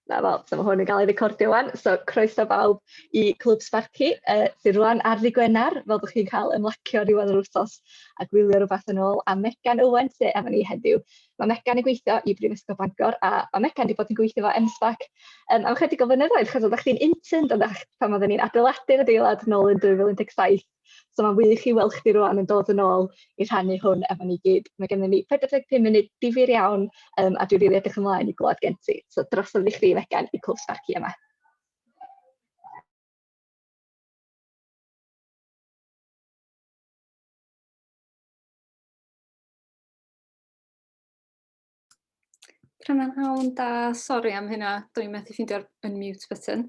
Na fel, so ma' hwn yn gael ei recordio 'wan. So croeso bawb i Clwb Sbarci, sydd rŵan ar ddydd Gwener, fel bod chi'n cael ymlacio ar ddiwedd yr wythnos a gwylio rhywbeth yn ôl. A Megan Owen sy efo ni heddiw. Mae Megan yn gweithio i Brifysgol Bangor a mae Megan wedi bod yn gweithio efo M-SParc am chydig o flynyddoedd, achos oeddech chdi'n intern doeddach pan oedden ni'n adeiladu'r adeilad nôl yn 2017. So mae'n wych i weld chdi rŵan yn dod yn ôl i rhannu hwn efo ni gyd. Mae gennym ni 45 munud difyr iawn um, a dwi'n rili edrych ymlaen i glywed gen ti. So drosodd i chdi, Megan, i Clwb Sbarci yma. Prynhawn da, sori am hynna, do'n i'n methu ffeindio'r unmute button.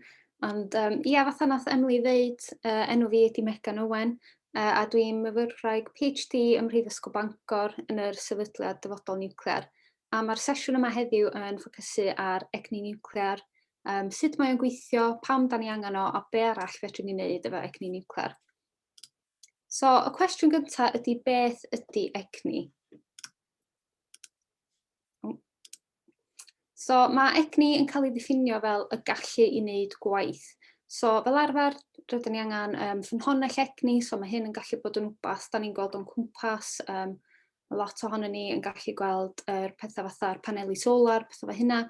Ond um, ia, fatha nath Emily ddeud, enw fi ydy Megan Owen, a dwi'n myfyrwraig PhD ym Mhrifysgol Bangor yn yr Sefydliad Dyfodol Niwclear. A mae'r sesiwn yma heddiw yn ffocysu ar egni niwclear, um, sut mae o'n gweithio, pam da ni angen o, a be arall fedrwn ni wneud efo egni niwclear. So, y cwestiwn gyntaf ydy beth ydy egni? So mae egni yn cael ei ddiffinio fel y gallu i wneud gwaith. So fel arfer, rydyn ni angen um, ffynhonnell egni, so mae hyn yn gallu bod yn wbath da ni'n gweld o'n cwmpas. Um, lot ohono ni yn gallu gweld yr pethau fatha'r paneli solar, pethau fel hynna,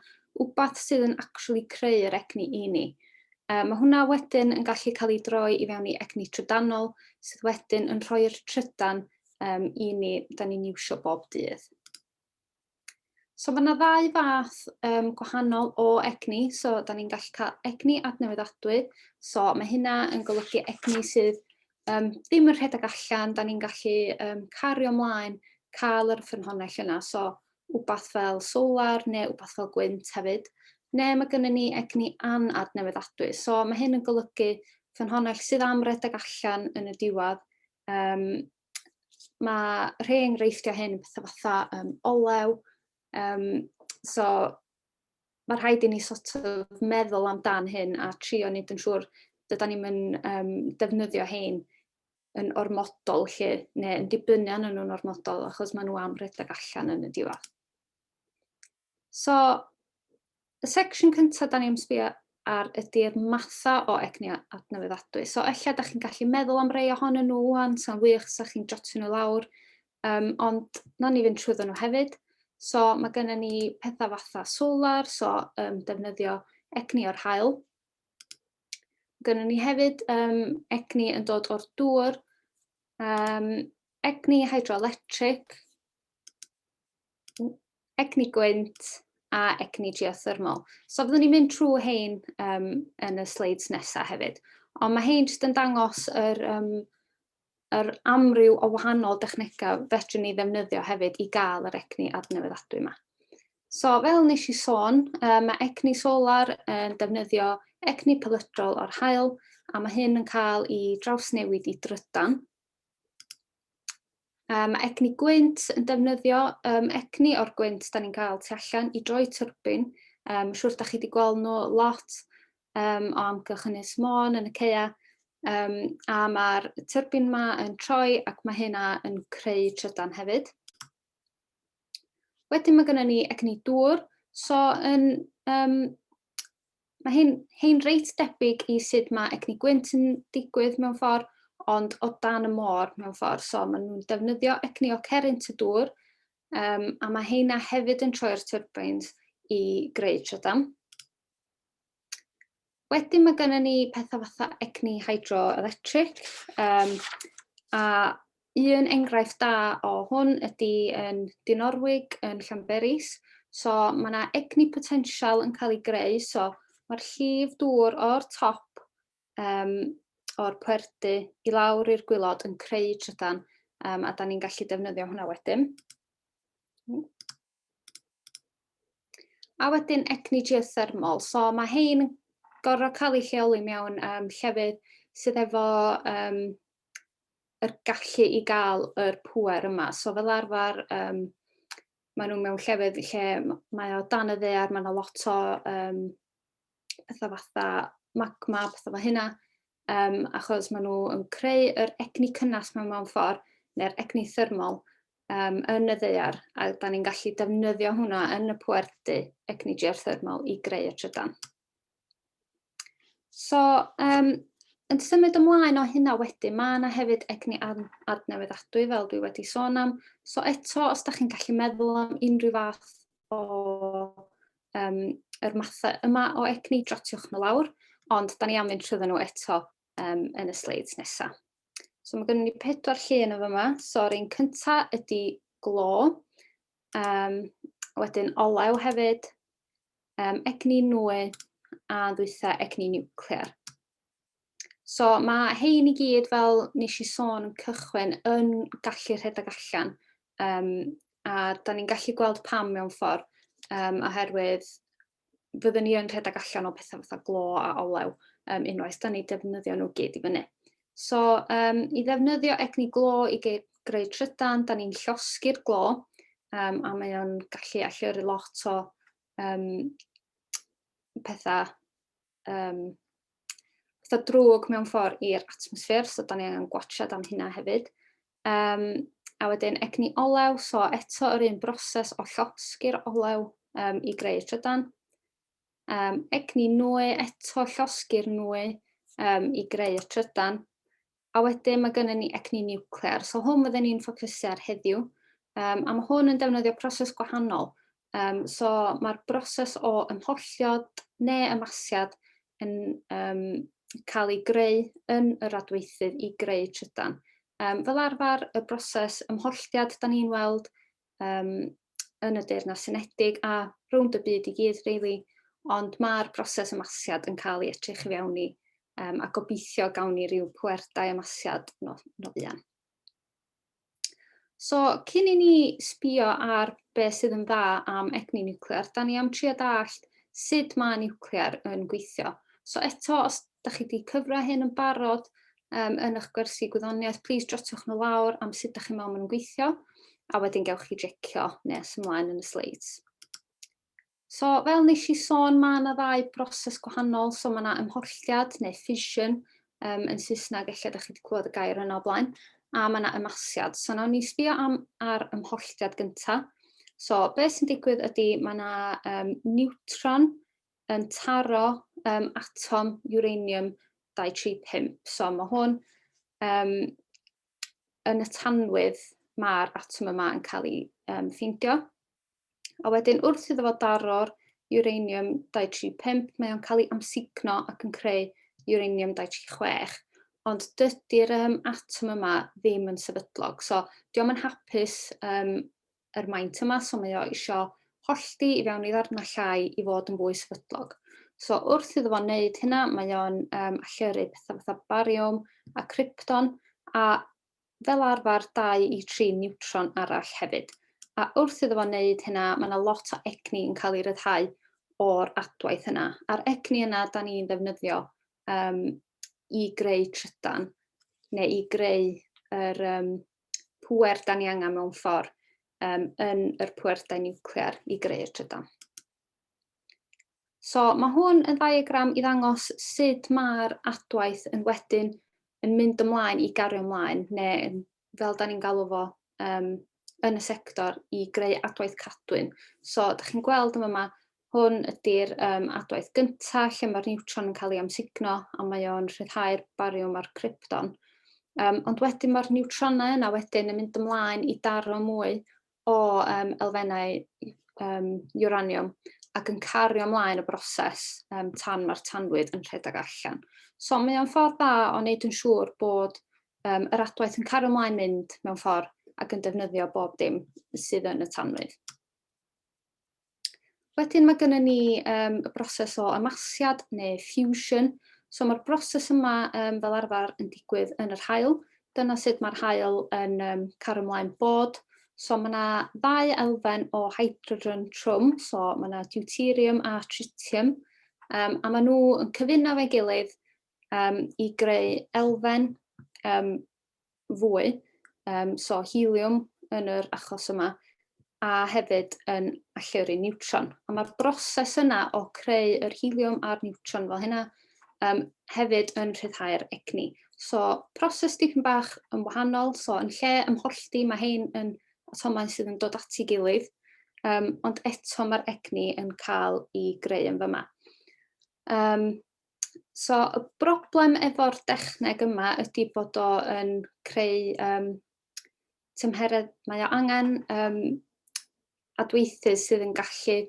wbath sydd yn actually creu yr egni i ni. Um, mae hwnna wedyn yn gallu cael ei droi i fewn i egni trydanol, sydd wedyn yn rhoi'r trydan um, i ni, da ni'n iwsio bob dydd. So mae yna ddau fath um, gwahanol o egni. So da ni'n gallu cael egni adnewyddadwy. So mae hynna yn golygu egni sydd um, ddim yn rhedeg allan. Da ni'n gallu um, cario ymlaen cael yr ffynhonnell yna. So wbath fel solar neu wbath fel gwynt hefyd. Neu mae gennym ni egni anadnewyddadwy. So mae hyn yn golygu ffynhonnell sydd am redeg allan yn y diwedd. Um, mae rhai enghreifftiau hyn yn pethau fatha um, olew. Um, so mae rhaid i ni sort of meddwl amdan hyn a trio wneud yn siŵr dyda ni'n mynd um, defnyddio hein yn ormodol lle, neu yn dibynnu arnyn nhw'n ormodol achos maen nhw am redeg allan yn y diwedd. So, y section cyntaf da ni am sbio ar ydy'r matha o egni adnewyddadwy. So, ella da chi'n gallu meddwl am rei ohonyn nhw wan, sa'n wych, sa chi'n jotio nhw lawr, um, ond na ni fynd trwyddo nhw hefyd. So, mae gennym ni pethau fatha solar, so um, defnyddio egni o'r haul. Gynnon ni hefyd um, egni yn dod o'r dŵr, um, egni hydroelectric, egni gwynt a egni geothermal. So fyddwn ni'n mynd trwy hein um, yn y sleids nesaf hefyd. Ond mae hein jyst yn dangos yr, um, yr amryw o wahanol dechnegau fedrwn ni ddefnyddio hefyd i gael yr egni adnewyddadwy yma. So fel nes i sôn, uh, mae egni solar yn defnyddio egni pelydrol o'r haul a mae hyn yn cael ei drawsnewid i drydan. Mae egni gwynt yn defnyddio um, egni o'r gwynt da ni'n cael tu allan i droi tyrbin. Um, siwr da chi wedi gweld nhw lot um, o amgylch Ynys Môn yn y ceia. Um, a mae'r tyrbin ma yn troi ac mae hynna yn creu trydan hefyd. Wedyn mae gennym ni egni dŵr. So yn um, Mae hyn, hyn reit debyg i sut mae egni gwynt yn digwydd mewn ffordd, ond o dan y môr mewn ffordd. So maen nhw'n defnyddio egni o cerrynt y dŵr, um, a mae heina hefyd yn troi'r turbines i greu trydan. Wedyn mae gennym ni pethau fatha egni hydroelectric, um, a Un enghraifft da o hwn ydy yn Dinorwig yn Llanberis. So mae yna egni potensial yn cael ei greu, so mae'r llif dŵr o'r top um, o'r pwerdy i lawr i'r gwylod yn creu trydan, um, a da ni'n gallu defnyddio hwnna wedyn. A wedyn egni geothermal. So mae hein yn gorfod cael ei lleoli mewn um, llefydd sydd efo um, yr gallu i gael yr pŵer yma. So fel arfer, um, Maen nhw mewn llefydd lle mae o dan y ddaear, mae yna lot o pethau fatha magma, pethau fel hynna, achos maen nhw yn creu yr egni cynnes mewn ffordd, neu'r egni thermol yn y ddaear, a da ni'n gallu defnyddio hwnna yn y pwerdy egni geothermal i greu y trydan. So, yn symud ymlaen o hynna wedyn, mae yna hefyd egni adnewyddadwy, fel dwi wedi sôn am. So eto, os da chi'n gallu meddwl am unrhyw fath o yr mathau yma o egni, jotiwch nhw lawr, ond da ni am fynd trwyddo nhw eto yn y sleids nesaf. So mae gennym ni 4 llun o fyma. So yr un cynta ydy glo, wedyn olew hefyd, egni nwy a ddwytha egni niwclear. So mae hein i gyd, fel nes i sôn yn cychwyn, yn gallu rhedeg allan. A da ni'n gallu gweld pam mewn ffordd, oherwydd fyddwn ni yn rhedeg allan o pethau fatha glo a olew unwaith da ni defnyddio nhw gyd i fyny. So i ddefnyddio egni glo i greu trydan, da ni'n llosgi'r glo, a mae o'n gallu allyrru lot o pethau pethau drwg mewn ffordd i'r atmosffer, so da ni angen gwatsiad am hynna hefyd. A wedyn egni olew, so eto yr un broses o llosgi'r olew i greu trydan. Egni nwy, eto llosgi'r nwy i greu'r trydan. A wedyn mae gennym ni egni niwclear, so hwn fydden ni'n ffocysu ar heddiw. A mae hwn yn defnyddio proses gwahanol. So mae'r broses o ymholltiad neu ymasiad yn cael ei greu yn yr adweithydd i greu trydan. Fel arfer, y broses ymholltiad da ni'n weld yn y Deyrnas Unedig a rownd y byd i gyd, really, ond mae'r broses ymasiad yn cael ei edrych i fewn i, a gobeithio gawn ni ryw pwerdai ymasiad no fuan. So, cyn i ni sbio ar be sydd yn dda am egni niwclear, da ni am trio dallt sut mae niwclear yn gweithio. So eto, os da chi wedi cyfro hyn yn barod yn eich gwersi gwyddoniaeth, please jotiwch nhw lawr am sut da chi'n meddwl maen nhw'n gweithio, a wedyn gewch chi jecio nes ymlaen yn y slides. So, fel nes i sôn, mae yna ddau broses gwahanol. So, mae yna ymholltiad neu fission yn Saesneg, ella ydych chi wedi clywed y gair yna o blaen, a mae yna ymasiad. So, nawn ni sbio am ar ymholltiad gyntaf. So, beth sy'n digwydd ydy mae yna niwtron yn taro atom uranium 235. So, mae hwn yn y tanwydd mae'r atom yma yn cael ei ffeindio. A wedyn wrth iddo fo daro'r uranium 235, mae o'n cael ei amsugno ac yn creu uranium 236. Ond dydy'r atom yma ddim yn sefydlog. So, dio'm yn hapus yr maint yma, so mae o isio hollti i fewn i ddarnau llai i fod yn fwy sefydlog. So, wrth iddo fo wneud hynna, mae o'n allyrru pethau fatha bariwm a krypton, a fel arfer 2 i 3 niwtron arall hefyd. A wrth iddo fo wneud hynna, mae yna lot o egni yn cael ei ryddhau o'r adwaith yna. A'r egni yna da ni'n ddefnyddio i greu trydan, neu i greu yr pŵer da ni angen mewn ffordd yn yr pwerdau niwclear i greu'r trydan. So mae hwn yn ddiagram i ddangos sut mae'r adwaith yn wedyn yn mynd ymlaen i gario ymlaen, neu fel da ni'n galw fo yn y sector, i greu adwaith cadwyn. So, da chi'n gweld yma, hwn ydy'r adwaith gyntaf lle mae'r niwtron yn cael ei amsugno a mae o'n rhyddhau'r bariwm a'r krypton. Ond wedyn mae'r niwtronau yna wedyn yn mynd ymlaen i daro mwy o elfennau uraniwm ac yn cario ymlaen y broses tan mae'r tanwydd yn rhedeg allan. So mae o'n ffordd dda o wneud yn siŵr bod yr adwaith yn cario ymlaen mynd mewn ffordd ac yn defnyddio bob dim sydd yn y tanwydd. Wedyn mae gennym ni y broses o ymasiad neu fusion. So mae'r broses yma fel arfer yn digwydd yn yr haul. Dyna sut mae'r haul yn cario ymlaen bod. So mae yna ddau elfen o hydrogen trwm, so mae yna deuterium a tritium, a maen nhw yn cyfuno efo'i gilydd i greu elfen fwy, so helium yn yr achos yma. a hefyd yn allyrru niwtron. A mae'r broses yna o creu yr heliwm a'r niwtron fel hynna hefyd yn rhyddhau'r egni. So, proses dipyn bach yn wahanol, so yn lle ymhollti mae hein yn atomau sydd yn dod at ei gilydd, ond eto mae'r egni yn cael ei greu yn fyma. So, y broblem efo'r dechneg yma ydy bod o yn creu tymheredd, mae o angen adweithydd sydd yn gallu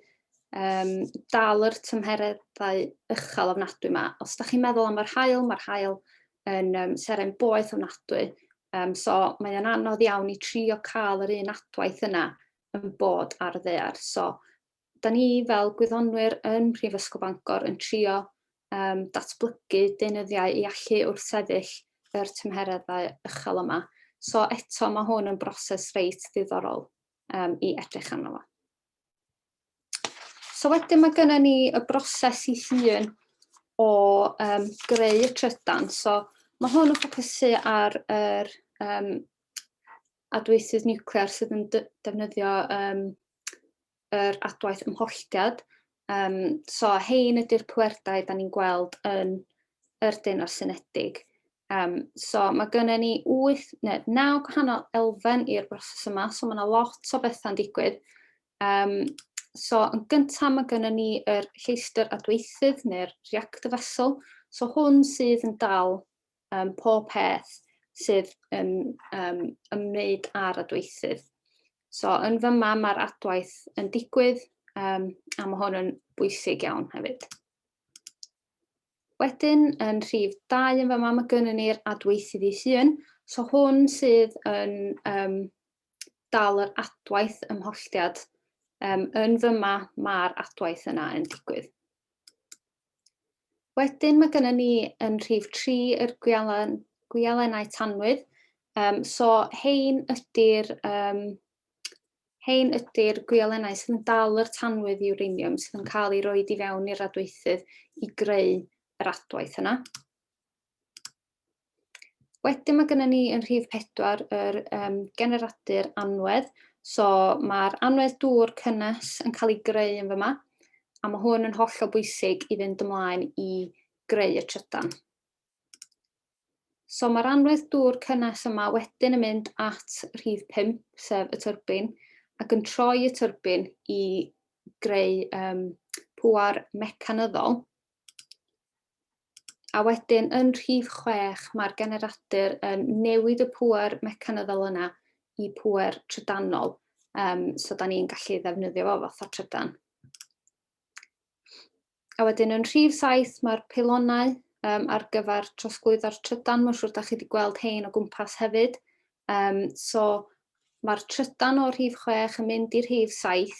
dal yr tymhereddau uchel ofnadwy yma. Os da chi'n meddwl am yr haul, mae'r haul yn seren boeth ofnadwy, so mae o'n anodd iawn i trio cael yr un adwaith yna yn bod ar y ddaear. So, da ni fel gwyddonwyr yn Prifysgol Bangor yn trio datblygu deunyddiau i allu wrthsefyll yr tymhereddau uchel yma. So eto mae hwn yn broses reit ddiddorol i edrych arno fo. So wedyn mae gennym ni y broses ei hun o greu y trydan. So mae hwn yn ffocysu ar yr adweithydd niwclear sydd yn defnyddio yr adwaith ymholltiad. So hein ydy'r pwerdau da ni'n gweld yn yr Deyrnas Unedig. So mae gennym ni 8 neu 9 gwahanol elfen i'r broses yma, so mae yna lot o bethau'n digwydd. So yn gyntaf mae gennym ni yr lleistr adweithydd neu'r reactor vessel. So hwn sydd yn dal pob peth sydd yn ymwneud â'r adweithydd. So yn fyma mae'r adwaith yn digwydd a mae hwn yn bwysig iawn hefyd. Wedyn yn rhif 2 yn fyma mae gynnon ni'r adweithydd ei hun. So hwn sydd yn dal yr adwaith ymholltiad. Yn fyma mae'r adwaith yna yn digwydd. Wedyn mae gennym ni yn rhif 3 yr gwialen, gwialennau tanwydd. So hein ydy'r hein ydy'r gwialennau sydd yn dal yr tanwydd uranium sydd yn cael ei roed i fewn i'r adweithydd i greu yr adwaith yna. Wedyn mae gennym ni yn rhif 4 yr generadur anwedd. So mae'r anwedd dŵr cynnes yn cael ei greu yn fyma, a mae hwn yn hollol bwysig i fynd ymlaen i greu y trydan. So mae'r anwedd dŵr cynnes yma wedyn yn mynd at rhif 5, sef y tyrbin, ac yn troi y tyrbin i greu pŵer mecanyddol. A wedyn yn rhif 6 mae'r generadur yn newid y pŵer mecanyddol yna i pŵer trydanol. So da ni'n gallu ddefnyddio fo fatha trydan. A wedyn yn rhif 7 mae'r peilonau ar gyfer trosglwyddo'r trydan. Mae'n siŵr da chi wedi gweld hein o gwmpas hefyd. So mae'r trydan o'r rhif 6 yn mynd i'r rhif 7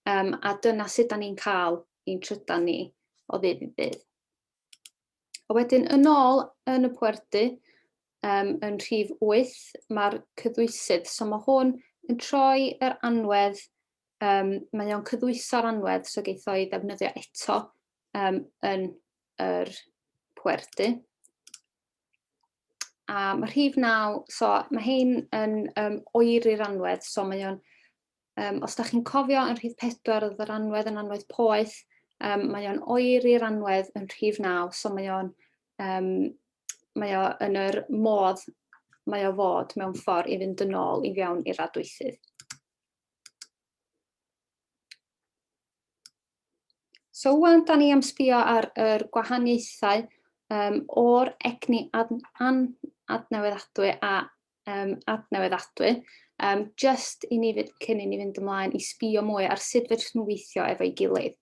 a dyna sut da ni'n cael ein trydan ni o ddydd i ddydd. A wedyn yn ôl yn y pwerdy, yn rhif 8, mae'r cyddwysydd. So mae hwn yn troi yr anwedd, mae o'n cyddwyso'r anwedd, so geith o'i ddefnyddio eto yn yr pwerdy. A mae rhif 9, so mae hein yn oeri'r anwedd, so mae o'n os da chi'n cofio, yn rhif 4 oedd yr anwedd yn anwedd poeth, mae o'n oeri'r anwedd yn rhif 9, so mae o'n mae o yn yr modd mae o fod mewn ffordd i fynd yn ôl i fewn i'r adweithydd. So wan, da ni am sbio ar yr gwahaniaethau o'r egni adnewyddadwy a adnewyddadwy, just i ni fynd, cyn i ni fynd ymlaen i sbio mwy ar sut fedrwn nhw weithio efo'i gilydd.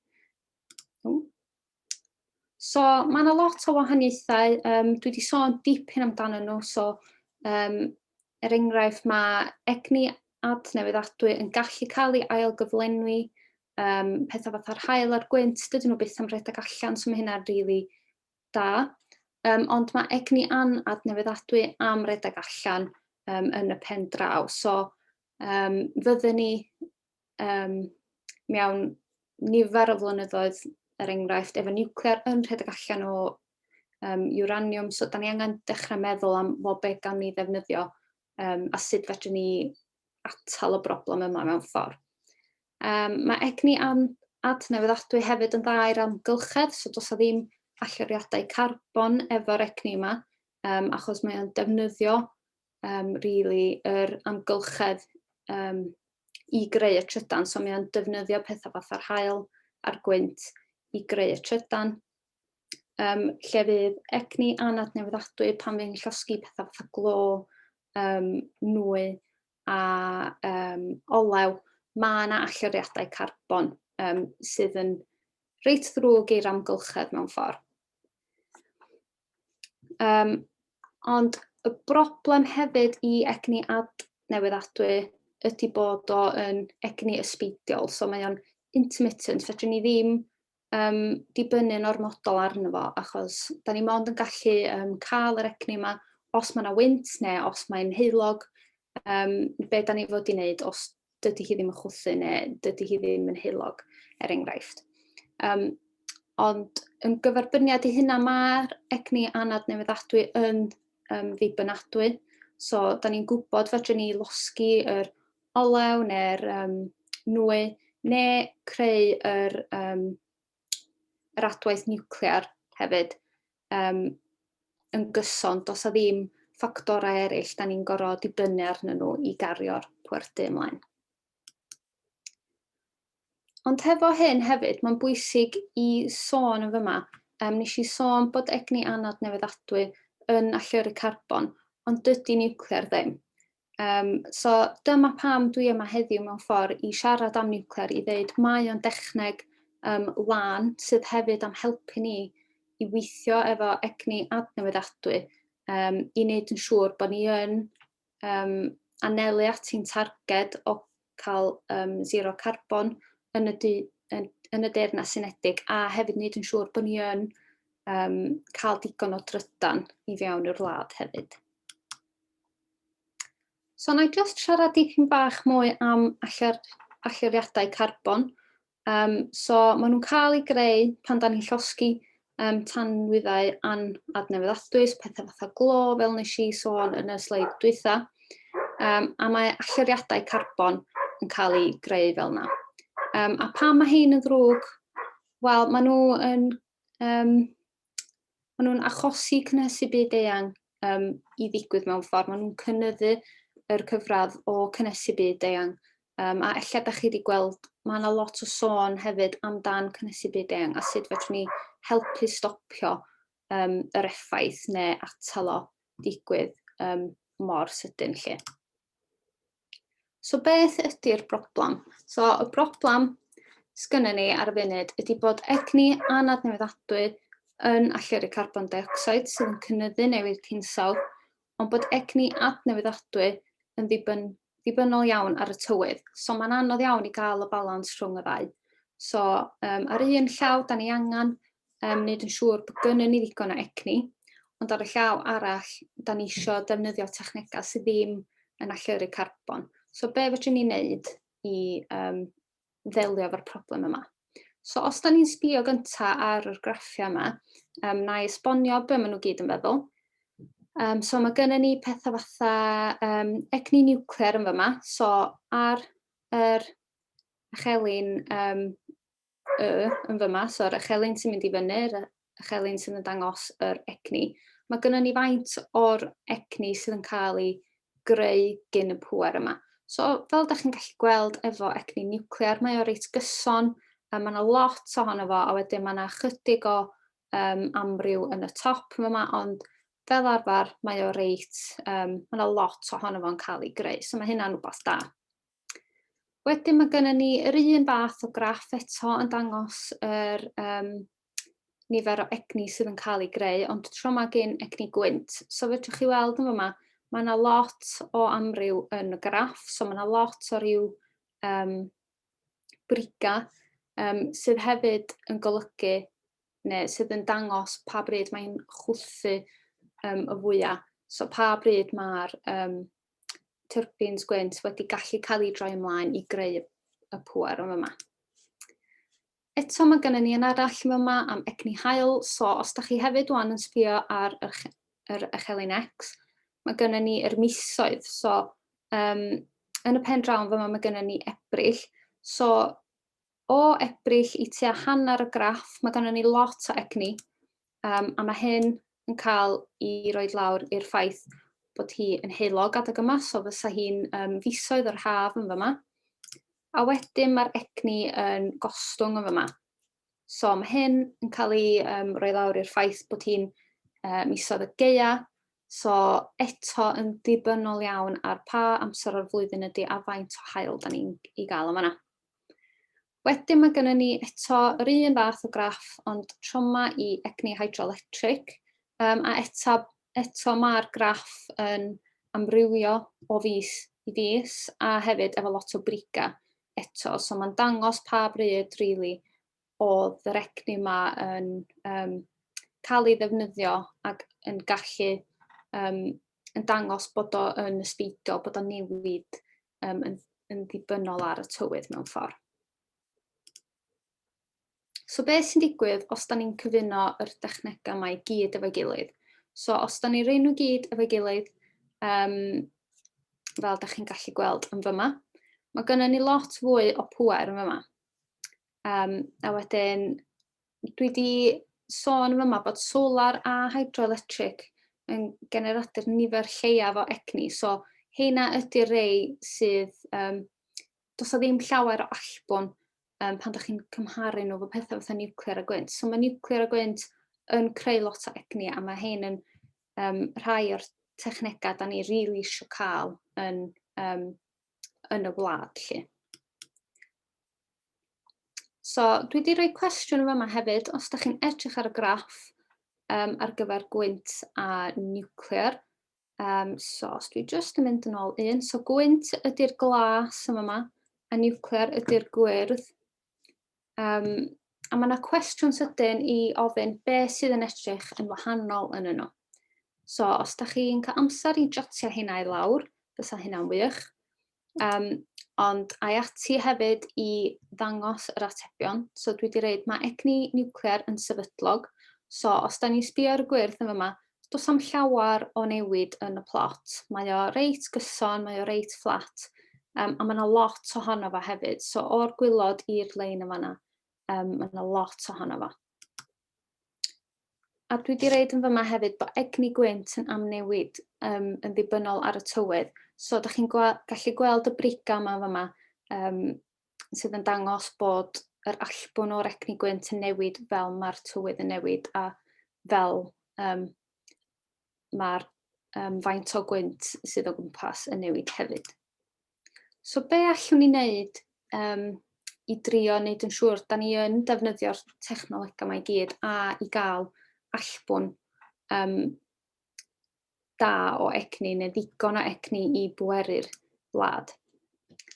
So mae yna lot o wahaniaethau, dwi wedi sôn dipyn amdano nhw, so er enghraifft mae egni adnewyddadwy yn gallu cael ei ailgyflenwi, pethau fatha'r haul a'r gwynt, dydyn nhw byth am redeg allan, so mae hynna'n rili really da. Ond mae egni anadnewyddadwy am redeg allan yn y pen draw. So fyddwn ni mewn nifer o flynyddoedd, er enghraifft, efo niwclear yn rhedeg allan o uranium, so da ni angen dechrau meddwl am well, be gawn ni ddefnyddio a sut fedrwn ni atal y broblem yma mewn ffordd. Mae egni adnewyddadwy hefyd yn dda i'r amgylchedd, so does 'na ddim allyriadau carbon efo'r egni yma, achos mae o'n defnyddio really yr amgylchedd i greu y trydan. So mae o'n defnyddio pethau fatha'r haul a'r gwynt i greu y trydan. Lle fydd egni anadnewyddadwy pan fydd yn llosgi pethau fatha glo, nwy a olew, mae yna allyriadau carbon sydd yn reit ddrwg i'r amgylchedd mewn ffordd. Ond y broblem hefyd i egni adnewyddadwy ydy bod o yn egni ysbeidiol, so mae o'n intermittent, fedrwn ni ddim dibynnu'n ormodol arno fo, achos da ni mond yn gallu cael yr egni yma os mae yna wynt neu os mae'n heulog. Be da ni fod i wneud os dydy hi ddim yn chwythu neu dydy hi ddim yn heulog, er enghraifft. Ond yn gyferbyniad i hynna, mae'r egni anadnewyddadwy yn ddibynadwy. So, da ni'n gwybod fedrwn ni losgi yr olew neu'r nwy neu creu yr adwaith niwclear hefyd yn gyson. Does 'na ddim ffactorau eraill da ni'n gorfod dibynnu arnyn nhw i gario'r pwerdy ymlaen. Ond hefo hyn hefyd, mae'n bwysig i sôn yn fyma. Nes i sôn bod egni anadnewyddadwy yn allyrru carbon, ond dydy niwclear ddim. So dyma pam dwi yma heddiw mewn ffordd i siarad am niwclear, i ddeud mae o'n dechneg lân sydd hefyd am helpu ni i weithio efo egni adnewyddadwy, i wneud yn siŵr bod ni yn anelu at ein targed o cael zero carbon yn y, du, yn y Deyrnas Unedig, a hefyd wneud yn siŵr bod ni yn cael digon o drydan i fewn i'r wlad hefyd. So na i just siarad dipyn bach mwy am allyriadau carbon. So maen nhw'n cael eu greu pan da ni'n llosgi tanwyddau anadnewyddadwy, pethau fatha glo, fel nes i sôn yn y sleid dwytha. A mae allyriadau carbon yn cael eu greu fel yna. A pam mae hein yn ddrwg? Wel, maen nhw yn maen nhw'n achosi cynhesu byd eang i ddigwydd mewn ffordd. Maen nhw'n cynyddu yr cyfradd o cynhesu byd eang. A ella da chi wedi gweld, mae yna lot o sôn hefyd amdan cynhesu byd eang a sut fedrwn ni helpu stopio yr effaith neu atal o digwydd mor sydyn 'lly. So beth ydy'r broblem? So y broblem sgynnon ni ar y funud ydy bod egni anadnewyddadwy yn allyrru carbon dioxide sydd yn cynyddu newid hinsawdd, ond bod egni adnewyddadwy yn ddibynnol iawn ar y tywydd. So mae'n anodd iawn i gael y balans rhwng y ddau. So ar un llaw, da ni angen wneud yn siŵr bod gynnon ni ddigon o egni, ond ar y llaw arall, da ni isio defnyddio technegau sydd ddim yn allyrru carbon. So be fedrwn ni wneud i ddelio efo'r problem yma? So os da ni'n sbio gynta ar yr graffiau yma, na i esbonio be maen nhw gyd yn feddwl. So mae gynnon ni pethau fatha egni niwclear yn fyma. So ar yr echelin y yn fyma, so yr echelin sy'n mynd i fyny, yr echelin sydd yn dangos yr egni. Mae gynnon ni faint o'r egni sydd yn cael ei greu gyn y pŵer yma. So fel da chi'n gallu gweld efo egni niwclear, mae o reit gyson, a mae yna lot ohono fo, a wedyn mae yna chydig o amryw yn y top yma, ond fel arfer mae o reit, mae yna lot ohono fo'n cael ei greu, so mae hynna'n rhywbeth da. Wedyn mae gennym ni yr un fath o graff eto yn dangos yr nifer o egni sydd yn cael ei greu, ond tro yma gen egni gwynt. So fedrwch chi weld yn fyma, mae yna lot o amryw yn y graff, so mae yna lot o ryw briga sydd hefyd yn golygu neu sydd yn dangos pa bryd mae'n chwythu y fwyaf. So pa bryd mae'r turbines gwynt wedi gallu cael ei droi ymlaen i greu y pŵer yn fyma. Eto mae gennym ni yn arall yn fyma am egni haul, so os da chi hefyd wan yn sbio ar yr echelin X, mae gennym ni yr misoedd, so yn y pen draw yn fyma mae gennym ni Ebrill, So o Ebrill i tua hanner y graff, mae gennym ni lot o egni, a mae hyn yn cael ei roed lawr i'r ffaith bod hi yn heulog adeg yma, so fysa hi'n fisoedd yr haf yn fyma. A wedyn mae'r egni yn gostwng yn fyma. So mae hyn yn cael ei roi lawr i'r ffaith bod hi'n misoedd y gaea, so eto yn ddibynnol iawn ar pa amser o'r flwyddyn ydy a faint o haul da ni'n ei gael yma. Wedyn mae gennym ni eto yr un fath o graff, ond tro yma i egni hydroelectric, a eto mae'r graff yn amrywio o fis i fis, a hefyd efo lot o briga eto. So mae'n dangos pa bryd, really, oedd yr egni yma yn cael ei ddefnyddio ac yn gallu yn dangos bod o yn ysbeidio, bod o'n newid yn ddibynnol ar y tywydd mewn ffordd. So beth sy'n digwydd os da ni'n cyfuno yr dechnegau yma i gyd efo'i gilydd? So os da ni'n rhoi nhw gyd efo'i gilydd, fel da chi'n gallu gweld yn fyma, mae gynnon ni lot fwy o pŵer yn fyma. A wedyn, dwi wedi sôn yn fyma bod solar a hydroelectric yn generadu'r nifer lleiaf o egni. So heina ydy'r rei sydd, does 'na ddim llawer o allbwn pan ydych chi'n cymharu nhw efo pethau fatha niwclear a gwynt. So mae niwclear a gwynt yn creu lot o egni a mae hein yn rhai o'r technegau da ni rili really eisiau cael yn y wlad. Lly. So dwi wedi rhoi cwestiwn yma hefyd, os da chi'n edrych ar y graff ar gyfer gwynt a niwclear. So os dwi jyst yn mynd yn ôl un, so gwynt ydy'r glas yma yma, a niwclear ydy'r gwyrdd. A mae yna cwestiwn sydyn i ofyn be sydd yn edrych yn wahanol yn nhw. So os da chi'n cael amser i jotio hynna i lawr, fysa hynna'n wych. Ond ai ati hefyd i ddangos yr atebion. So dwi wedi reid, mae egni niwclear yn sefydlog. So os da ni'n sbio ar y gwyrdd yn fyma, does am llawer o newid yn y plot. Mae o reit gyson, mae o reit fflat, a mae yna lot ohono fo hefyd. So o'r gwylod i'r lein yma yna, mae yna lot ohono fo. A dwi wedi reid yn fyma hefyd bod egni gwynt yn amnewid yn ddibynnol ar y tywydd. So da chi'n gallu gweld y briga yma fyma sydd yn dangos bod yr allbwn o'r egni gwynt yn newid fel mae'r tywydd yn newid a fel mae'r faint o gwynt sydd o gwmpas yn newid hefyd. So be allwn ni wneud i drio wneud yn siŵr da ni yn defnyddio'r technolegau yma i gyd a i gael allbwn da o egni neu ddigon o egni i bweru'r wlad?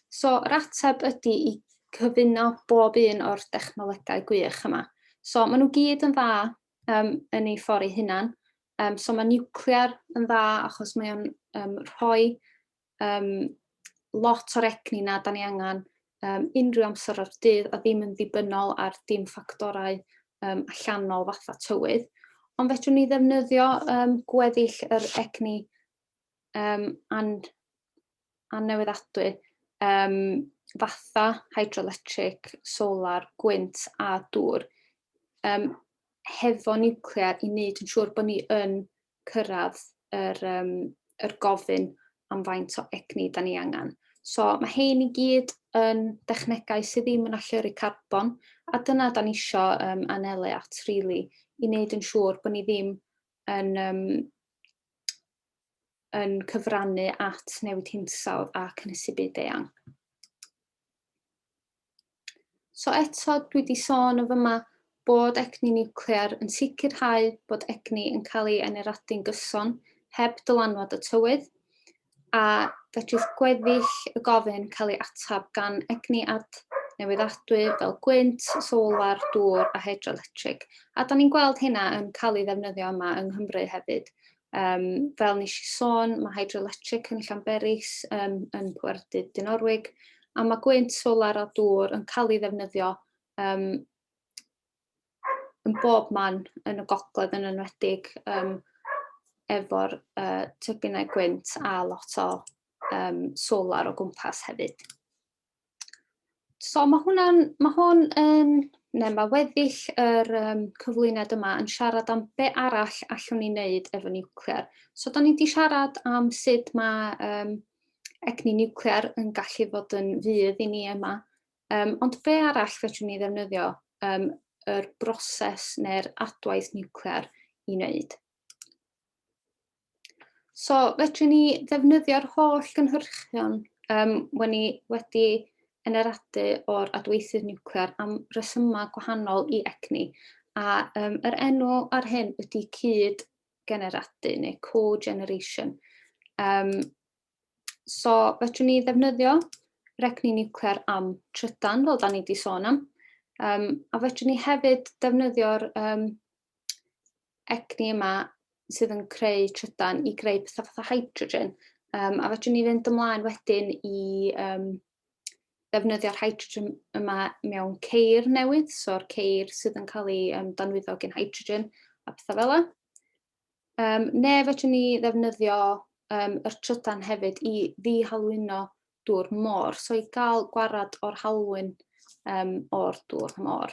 So yr ateb ydy i cyfuno bob un o'r dechnolegau gwych yma. So maen nhw gyd yn dda yn ei ffordd ei hunan. So mae niwclear yn dda achos mae o'n rhoi lot o'r egni na da ni angen unrhyw amser o'r dydd a ddim yn ddibynnol ar dim ffactorau allanol fatha tywydd. Ond fedrwn ni ddefnyddio gweddill yr egni annewyddadwy fatha hydroelectric, solar, gwynt a dŵr hefo niwclear i wneud yn siŵr bod ni yn cyrraedd yr gofyn am faint o egni da ni angen. So mae hein i gyd yn dechnegau sydd ddim yn allyrru carbon, a dyna da ni isio anelu at really, i wneud yn siŵr bod ni ddim yn cyfrannu at newid hinsawdd a cynhesu byd eang. So eto, dwi wedi sôn yn fyma bod egni niwclear yn sicrhau bod egni yn cael ei eneradu'n gyson heb dylanwad y tywydd, a fedrith gweddill y gofyn cael ei atab gan egni adnewyddadwy fel gwynt, solar, dŵr a hydroelectric. A da ni'n gweld hynna yn cael ei ddefnyddio yma yng Nghymru hefyd. Fel nes i sôn, mae hydroelectric yn Llanberis, yn Pwerdy Dinorwig, a mae gwynt, solar a dŵr yn cael ei ddefnyddio yn bob man yn y gogledd yn enwedig efo'r tyrbinau gwynt a lot o solar o gwmpas hefyd. So mae hwnna'n, mae hwn yn, neu mae weddill yr cyflwyniad yma yn siarad am be arall allwn ni wneud efo niwclear. So da ni wedi siarad am sut mae egni niwclear yn gallu fod yn fudd i ni yma. Ond be arall fedrwn ni ddefnyddio yr broses neu'r adwaith niwclear i wneud? So, fedrwn ni ddefnyddio'r holl gynhyrchion wen ni wedi eneradu o'r adweithydd niwclear am resymau gwahanol i egni. A yr enw ar hyn ydy cyd-generadu neu co-generation. So, fedrwn ni ddefnyddio yr egni niwclear am trydan, fel da ni wedi sôn am. A fedrwn ni hefyd defnyddio'r egni yma sydd yn creu trydan i greu pethau fatha hydrogen. A fedrwn ni fynd ymlaen wedyn i ddefnyddio'r hydrogen yma mewn ceir newydd, so'r ceir sydd yn cael ei danwyddo gen hydrogen a pethau fel yna. Neu fedrwn ni ddefnyddio yr trydan hefyd i ddihalwyno dŵr môr, so i gael gwarad o'r halwyn o'r dŵr môr.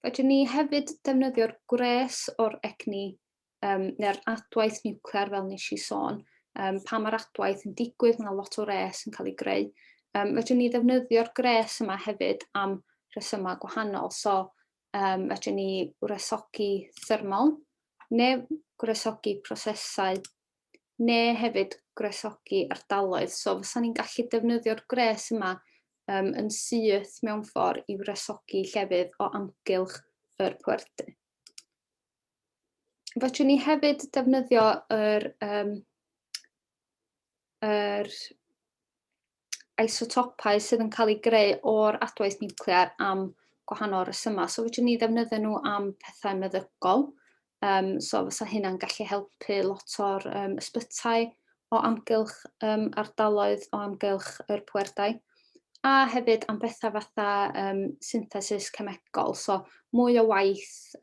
Fedrwn ni hefyd defnyddio'r gwres o'r egni neu'r adwaith niwclear fel nes i sôn. Pan mae'r adwaith yn digwydd, mae yna lot o wres yn cael ei greu. Fedrwn ni ddefnyddio'r gwres yma hefyd am rhesymau gwahanol. So, fedrwn ni wresogi thermal neu gwresogi prosesau neu hefyd gwresogi ardaloedd. So fysa ni'n gallu defnyddio'r gwres yma yn syth mewn ffordd i wresogi llefydd o amgylch yr pwerdy. Fedrwn ni hefyd defnyddio yr isotopau sydd yn cael eu greu o'r adwaith niwclear am gwahanol resymau. So fedrwn ni ddefnyddio nhw am pethau meddygol. So fysa hynna'n gallu helpu lot o'r ysbytai o amgylch ardaloedd o amgylch yr pwerdai. A hefyd am bethau fatha synthesis cemegol, so mwy o waith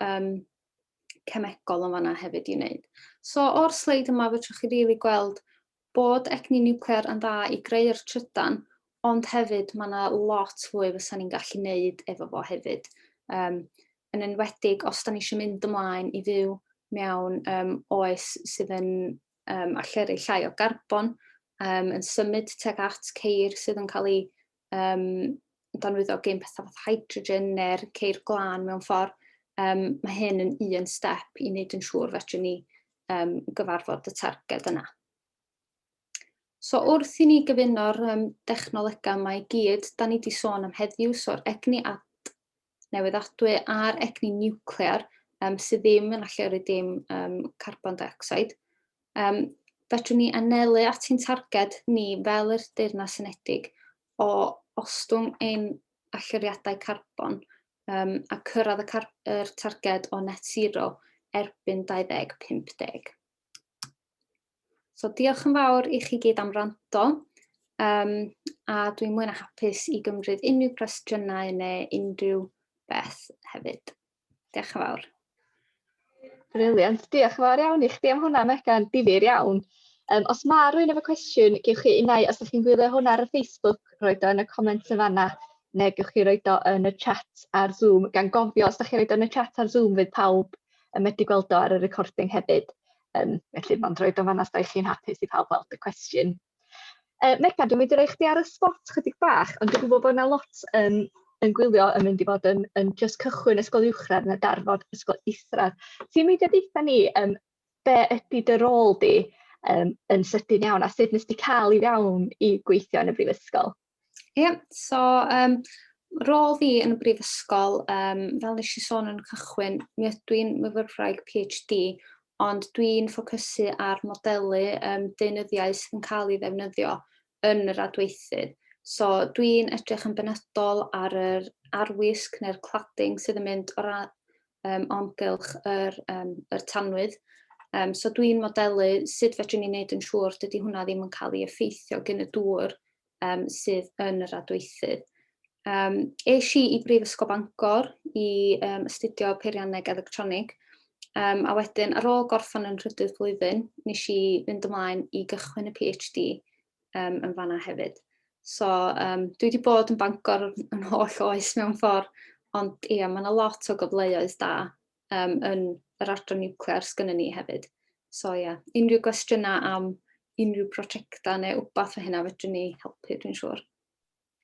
cemegol yn fanna hefyd i wneud. So o'r sleid yma fedrwch chi rili gweld bod egni niwclear yn dda i greu'r trydan, ond hefyd mae yna lot fwy fysa ni'n gallu neud efo fo hefyd. Yn enwedig os da ni eisiau mynd ymlaen i fyw mewn oes sydd yn allyrru llai o garbon, yn symud tuag at ceir sydd yn cael ei danwyddo gen pethau fath hydrogen neu'r ceir glân mewn ffordd. Mae hyn yn un step i wneud yn siŵr fedrwn ni gyfarfod y targed yna. So wrth i ni gyfuno'r dechnolegau yma i gyd, da ni wedi sôn am heddiw, so'r egni adnewyddadwy a'r egni niwclear sydd ddim yn allyrru dim carbon dioxide. Fedrwn ni anelu at ein targed ni fel yr Deyrnas Unedig o ostwng ein allyriadau carbon a cyrraedd y yr targed o net zero erbyn 2050. So diolch yn fawr i chi gyd am wrando. A dwi'n mwy na hapus i gymryd unrhyw cwestiynau neu unrhyw beth hefyd. Diolch yn fawr. Brilliant. Diolch yn fawr iawn i chdi am hwnna, Megan. Difyr iawn. Os mae rhywun efo cwestiwn, gewch chi unai, os ydych chi'n gwylio hwnna ar y Facebook, roed o yn y comments yn fanna, neu gewch chi roed o yn y chat ar Zoom. Gan gofio, os ydych chi'n roed o yn y chat ar Zoom, fydd pawb yn medru gweld o ar y recording hefyd. Felly, mond roed o fanna os da chi'n hapus i pawb weld y cwestiwn. Megan, dwi'n mynd i roi chdi ar y spot chydig bach, ond dwi'n gwybod bod yna lot yn gwylio yn mynd i fod yn just cychwyn ysgol uwchradd neu darfod ysgol isradd. Ti'n meindio deutha ni be ydy dy rôl di yn sydyn iawn a sut nes di cael i fewn i gweithio yn y brifysgol? Ie, yeah, so rôl fi yn y brifysgol, fel nes i sôn yn y cychwyn, mi ydw i'n myfyrwraig PhD, ond dwi'n ffocysu ar modelu deunyddiau sydd yn cael ei ddefnyddio yn yr adweithydd. So dwi'n edrych yn benodol ar yr arwisg neu'r cladding sydd yn mynd o'r o amgylch yr tanwydd. So dwi'n modelu sut fedrwn ni wneud yn siŵr dydy hwnna ddim yn cael ei effeithio gan y dŵr sydd yn yr adweithydd. Es i i Brifysgol Bangor i astudio peirianneg electronig, a wedyn ar ôl gorffen yn nhrydydd blwyddyn, nes i fynd ymlaen i gychwyn y PhD yn fanna hefyd. So um, dwi wedi bod yn Bangor yn holl oes mewn ffordd, ond ia, mae yna lot o gyfleoedd da um, yn yr adran niwclear sgynnon ni hefyd. So ia, unrhyw gwestiynau am unrhyw prosiectau neu wbath o hynna fedrwn ni helpu, dwi'n siŵr.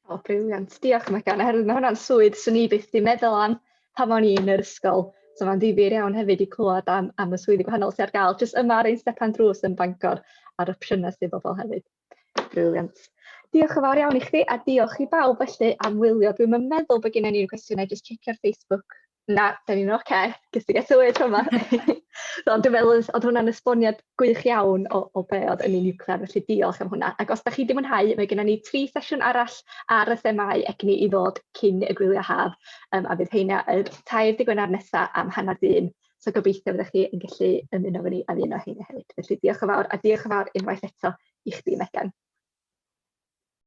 O, brilliant. Diolch, Megan. Oherwydd mae hwnna'n swydd 'swn i byth 'di meddwl am pan o'n i yn yr ysgol. So mae'n ddifyr iawn hefyd i clywed am, am y swyddi gwahanol sydd ar gael jyst yma ar ein stepan drws yn Bangor a'r opsiynau sydd bobl hefyd. Brilliant. Diolch yn fawr iawn i chdi a diolch i bawb felly am wylio. Dwi'm yn meddwl bod gennym ni unrhyw cwestiynau, jyst checio'r Facebook. Na, da ni'n oce. Okay. Ges ti get away tro yma. So, dwi'n meddwl oedd hwnna'n esboniad gwych iawn o, o be oedd ynni niwclear, felly diolch am hwnna. Ac os da chi wedi mwynhau, mae gennym ni tri sesiwn arall ar y themâu egni i ddod cyn y gwyliau haf, um, a fydd heina y tair dydd Gwener nesaf am hanner dyn. So gobeithio fyddwch chi yn gallu ymuno efo ni am un o heina hefyd. Felly diolch yn fawr, a diolch yn fawr unwaith eto i chdi, Megan.